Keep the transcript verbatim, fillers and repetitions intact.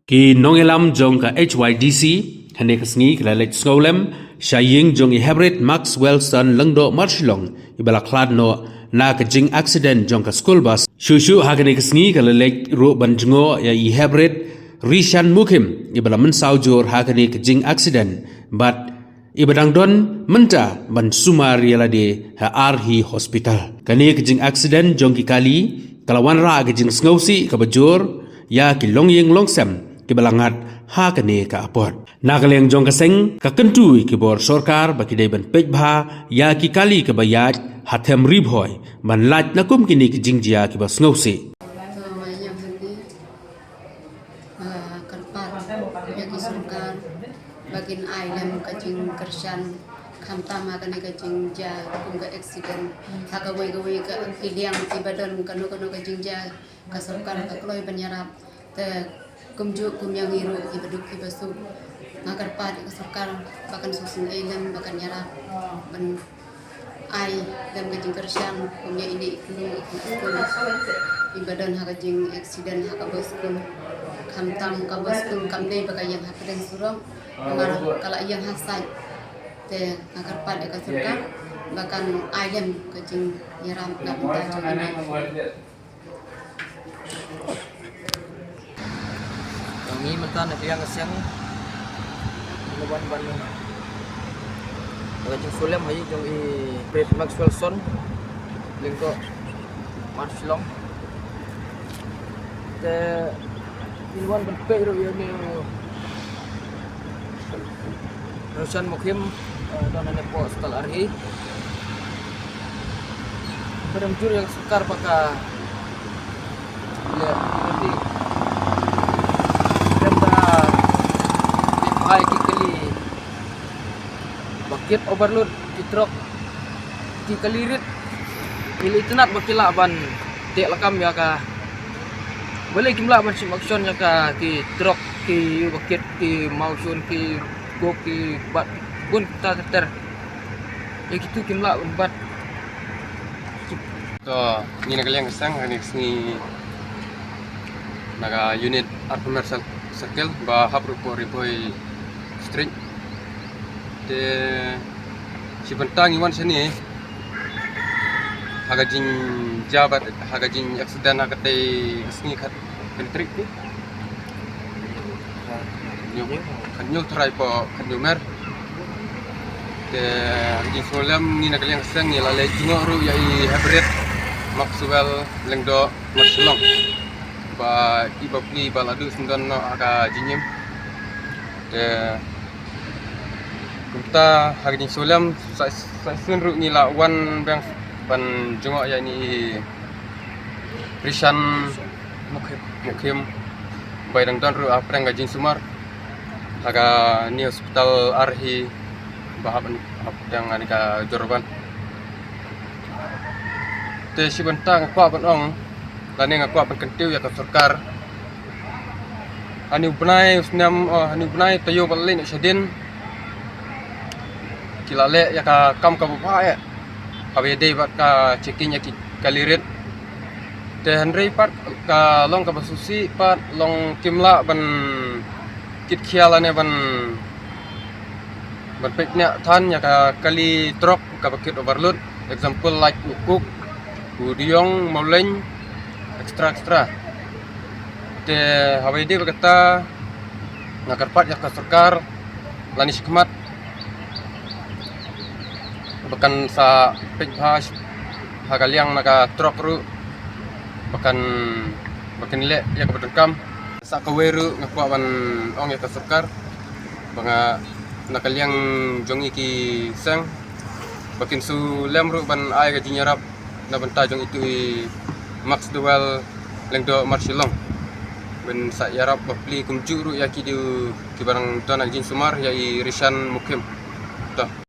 Ki nongïalam jong ka H Y D C hane ka sngi ki la leit sngewlem sha ïing jong i Hebret Maxwellson Lyngdoh Marshillong, i ba la khlad noh na ka jing accident jong ka school bus. Shuh shuh ha kane ka sngi ka la leit ruh ban jngoh ïa i Hebret Rishan Mukhim, i ba la mynsaw jur ha kane ka jing accident, bad i ba dang don mynta ban sumar ïa lade ha Arhi Hospital. Kane ka jing accident jong ki kali ka la wanrah ka jing sngewsih ka ba jur ïa ki longïing longsem ki ba la ngat ha kane ka apot. Na ka liang jong ka seng, ka kyntu ïa ki bor sorkar ba ki dei ban peit bha ïa ki kali ka ba ïaid ha them Ri Bhoi ban lait na kum kine ki jingjia ki ba sngewsih. Kyrpad ïa ki sorkar ba kin ai lem ka jingkyrshan, khamtam ha kane ka jingjia kum ka accident. Ha kawei kawei ka ki liang ki ba don kano kano ka jingjia, ka sorkar ka kloi ban ïarap. Te kumjuh kum ïa ngi ruh ki ba duk ki ba suk, nga kyrpad ïa ka sorkar ba kan suk sngewlem, ba kan ïarap ban ai lem ka jingkyrshan kum ïa ine i khynnah i khynnah skul i ba don ha ka jing accident ha ka bus skul. Khamtam ka bus skul kam dei ba ka ïeng ha pdeng surok, namar ka la ïeng ha side. Te nga kyrpad ïa ka sorkar ba kan ai lem ka jingïarap na bynta jong ine. Ngi mynta na ka liang ka seng ngi la wan ban ka jingsngewlem ha ïing jong i Hebret Maxwellson Lyngdoh Marshillong. Te ngi la wan ban peit ruh ïa une u Rishan Mukhim, eh, don hangne hapoh hospital Arhi. Ba dang jur ïa ka sorkar ba ka leh, leh, leh ba leh bha ïa ki kali ba kit overload, ki truck, ki kali rit. Ngi la itynnad ba ki lah ban teh lakam ïa ka, balei kim lah ban shim action ïa ka, ki truck, ki ba kit, ki mawshun, ki kuk, ki bat, bun ter ter. Ïa kitu kim lah ban bat. To, ngi na ka liang ka seng, ha kane ka sngi na ka unit arphew mer cir-, circle ba hap ruh hapoh Ri Bhoi Street. Te shi bynta ngi wan shane ha ka jingjia bad ha ka jing accident ha katei ka sngi, khat, khatkhyndai tarik te. Khathynñiew, khathynñiew tharai hapoh khathynñiew mer. Te ha ka jingsngewlem ngi na ka liang ka seng ngi la leit jngoh ruh ïa i Hebret Maxwell Lyngdoh Marshillong ba i bapli ba la duh syndon noh ha ka jingim. Te kumta ha ka jingsngewlem sa, sa shisien ruh ngi la wan biang ban jngoh ïa ine i Rishan Mukhim, Mukhim, ba i dang don ruh hapdeng ka jingsumar ha kane ka hospital Arhi ba hap, hapdeng kane ka Joraban. Te shi bynta nga kwah ban ong lane nga kwah ban kyntiew ïa ka sorkar. Hane u bnai u snem, oh, hane u bnai taïew ba la leit noh shadien ki la leh ïa ka kam kaba bha eh, kaba ïadei bad ka checking ïa ki kali rit. Te hynrei pat ka long kaba sngewsih pat, long kim lah ban kit khia lane ban, ban peit ne than ïa ka kali truck kaba kit overload, example like u kuk, u diong, mawleng, extra extra. Te haba ïadei bad kata nga kyrpad ïa ka sorkar lane shakhmat ba kan sa peit bha ha ka liang na ka truck ruh, ba kan, ba kin leh ïa kaba donkam. Sa kawei ruh nga kwah ban ong ïa ka sorkar ba nga na ka liang jong ngi ki seng ba kin shu lem ruh ban ai ka jingïarap na bynta jong itu i Maxwell Lyngdoh Marshillong, ban sa ïarap bapli kumjuh ruh ïa ki diu kiba dang don ha ka jingsumar, ïa i Rishan Mukhim. To.